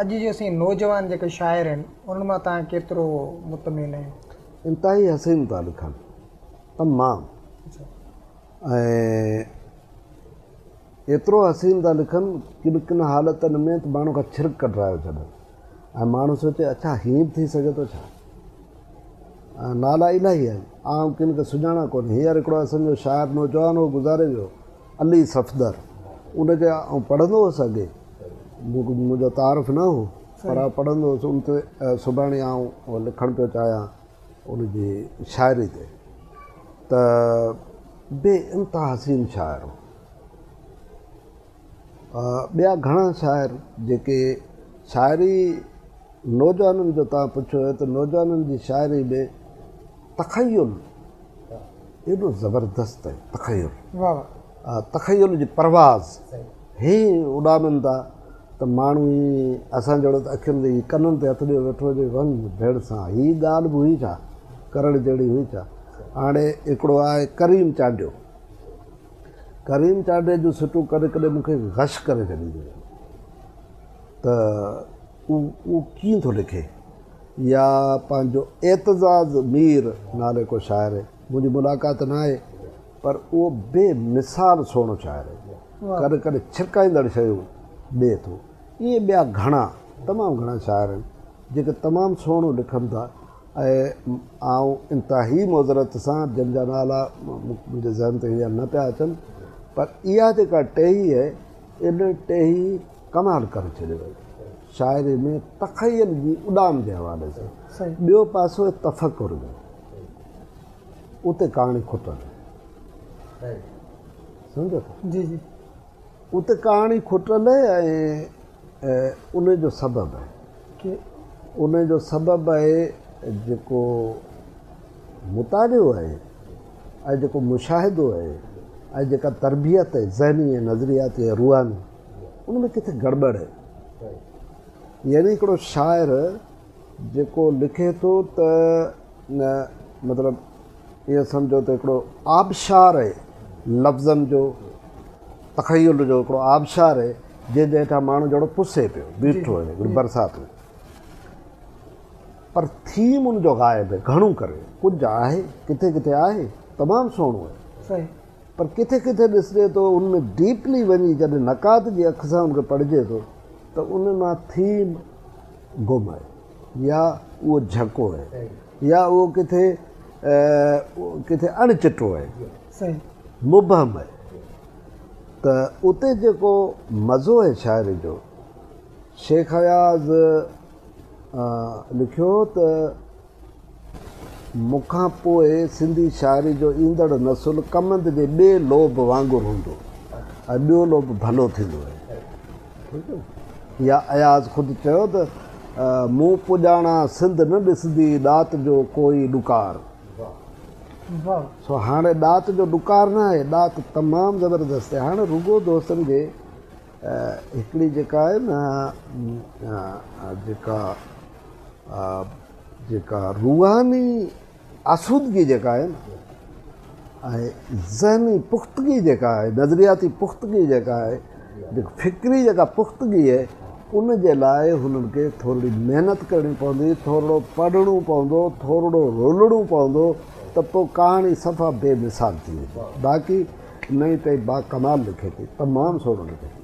اڄ جي اسين نوجوان جيڪي شاعر آهن انهن مان توهان ڪيترو مطمئن آهيو؟ انتهائي حسين ٿا لکن تمام ۽ ايترو حسين ٿا لکن ڪن ڪن حالتن ۾ ته ماڻهو کان ڇرڪ ڪڍرايو ڇڏن ۽ ماڻهو سوچي اڇا هيئن به ٿي سگهي ٿو ڇا؟ نالا الاهي آهن آئون ڪن کي سڃاڻان ڪونه هينئر هڪڙو اسان جو شاعر نوجوان هو گذاري ويو علي صفدر ان کي آئون پڙهندو هوس اڳي منهنجو تعارف نه هو پر آئون پڙهندو هوس ان تي سڀاڻي آئون لکڻ پيو چاهيان ان جي شاعري تي ته بي انتها حسين شاعر هو. ٻيا گهڻا شاعر جيڪي شاعري نوجوانن جو توهان پڇيو هيو ته نوجوانن جي شاعري ۾ تخيل ايڏو زبردست آهي تخيل تخيل جي پرواز هي اڏامن ٿا ته ماڻهو ئي اسان جهڙو ته اکين تي ڪنن تي هٿ ڏيو ويٺو هجي وڃ ڀيڙ سان هي ڳالهه به هئي ڇا ڪرڻ جهڙي هئي ڇا هاڻي هڪڙو آهي ڪريم چانڊيو ڪريم چانڊيي جون سٽون ڪڏهن ڪڏهن مون کي غش ڪري ڇڏينديون آهن ته اهو ڪيئن ٿو لکي يا پنهنجو اعتزاز مير نالي ڪو شاعر آهي منهنجي ملاقات نه آهي پر اهو بي مثال سهڻو شاعر آهي ڪڏهن ڪڏهن ڇرڪائيندڙ شيون ڏئي ٿو ائين ٻيا گهڻا تمام گهڻا شاعر آهن جيڪي تمام سهڻو لکن ٿا ۽ آئون انتهائي معذرت سان جن جا نالا منهنجي ذهن تي هينئر نه پيا اچن پر اها جيڪا ٽهي آهي ان ٽهي ڪمال ڪري ڇڏيو آهي شاعري ۾ تخيل جي اڏام جي حوالي سان ٻيو پاسو آهي تفڪر جو اتي ڪهاڻي کٽل آهي سمجهو ٿا جي جي اتي ڪهاڻي کٽل آهي ۽ ان جو سبب آهي ان جو سبب آهي جيڪو مطالعو آهي ۽ جيڪو مشاهدو آهي ۽ جيڪا تربيت آهي ذهني ۽ نظرياتي ۽ روحاني ان ۾ ڪٿي گڙٻڙ آهي يعني هڪڙو شاعر جيڪو لکي ٿو ته مطلب ائين سمجهو ته هڪڙو آبشار آهي لفظن جو تخيل جو هڪڙو آبشار آهي جنهن جي هيٺان ماڻهو جهڙو پسي پيو بيٺو آهي هڪڙي برسات ۾ پر ٿيم ان جو غائب آهي گهڻو ڪري ڪجهه آهي ڪٿي ڪٿي آهي تمام سهڻو آهي پر ڪٿي ڪٿي ڏسجي ٿو ان ۾ ڊيپلي وڃي جڏهن نقاد جي اک سان ان کي پڙهجي ٿو ته ان مان ٿيم گم آهي يا اهو جهڪو آهي يا اهو ڪٿي ڪٿي اڻ چٽو آهي مبهم آهي ته اتي جيڪو مزو آهي شاعري جو شيخ اياز لکيو ته مون کان پوء سنڌي شاعري جو ايندڙ نسل ڪمند جي ٻئي لوب وانگر هوندو ۽ ٻيو لوب ڀلو ٿيندو آهي. ٺيڪ آهي. يا اياز خود چيو ته مون پڄاڻان سنڌ نه ڏسندي ڏات جو ڪوئي ڏڪار. سو هاڻي ڏات جو ڏڪار نه آهي، ڏات تمام زبردست آهي. هاڻي رڳو دوستن کي هڪڙي جيڪا آهي نه جيڪا جيڪا روحاني آسودگي جيڪا آهي نه ۽ ذهني پختگي جيڪا آهي نظرياتي پختگي جيڪا آهي جيڪا فڪري جيڪا پختگي آهي ان جي لاء هنن کي ٿورڙي محنت ڪرڻي پوندي ٿورڙو پڙهڻو پوندو ٿورڙو رولڻو پوندو ته پوء ڪهاڻي صفا بي مثال ٿي ويندي باقي نئين ٽهي با ڪمال لکي ٿي تمام سهڻو لکي ٿي.